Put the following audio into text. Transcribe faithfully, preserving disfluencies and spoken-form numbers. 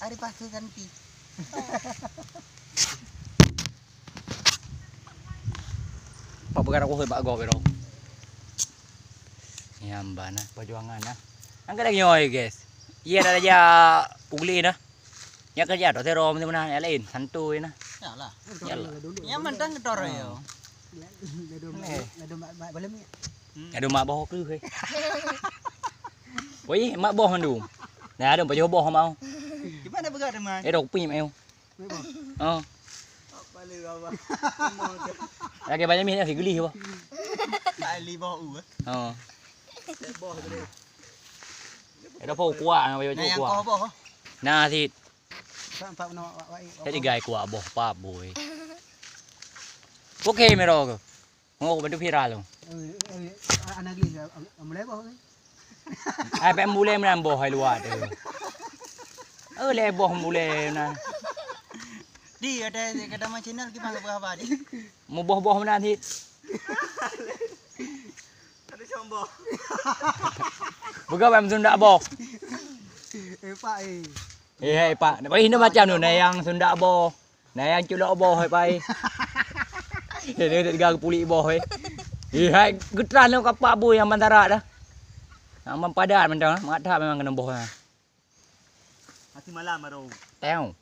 Ari pasu santi. Pak peugah aku bak gob ero. Nyang bana perjuangan nah. Angkat lagi oi guys. Iya dah aja ugli nah. Nyak kerja tu sero meunan, yang lain santuy nah. Yalah. Yalah. Yang mantang ketor yo. Eh. Aduh mak boh ke he. Woi, mak boh mandum. Nah, aduh pajoh boh mau. Di mana peugah teman? Eh, dok pim ayo. Oh. Apa le baba? Lagi banyak minyak si geli apa? Kali boh u. Oh. Boh tu. Ada apa kuah, apa Nah, yang kuah? Kau boh. Nah, sit. Pak, empat, no, wak, wak, wak, Jadi gai kuah boh pap boy. Oke, mero ke. Oh, bantu viral tu. Eh, eh, anak geli, am-, am-, mulai boh ke? Ai pek mulai meunan boh hai luar tu. Oh, le boh mulai nah. Di ada kata ma channel gimana apa di? Muboh-boh meunan sit. Ada contoh. Bukan bang sundak boh. Eh pak eh. Eh hai pak. Nampak ini macam tu nah yang sundak boh. Nah yang culok boh hai pai. Dia dia tiga pulik boh eh. Eh hai getran tu kapak boh yang mantara dah. Nak padat mantang, mangat that memang kena boh nah. Masih malam baru. Teo.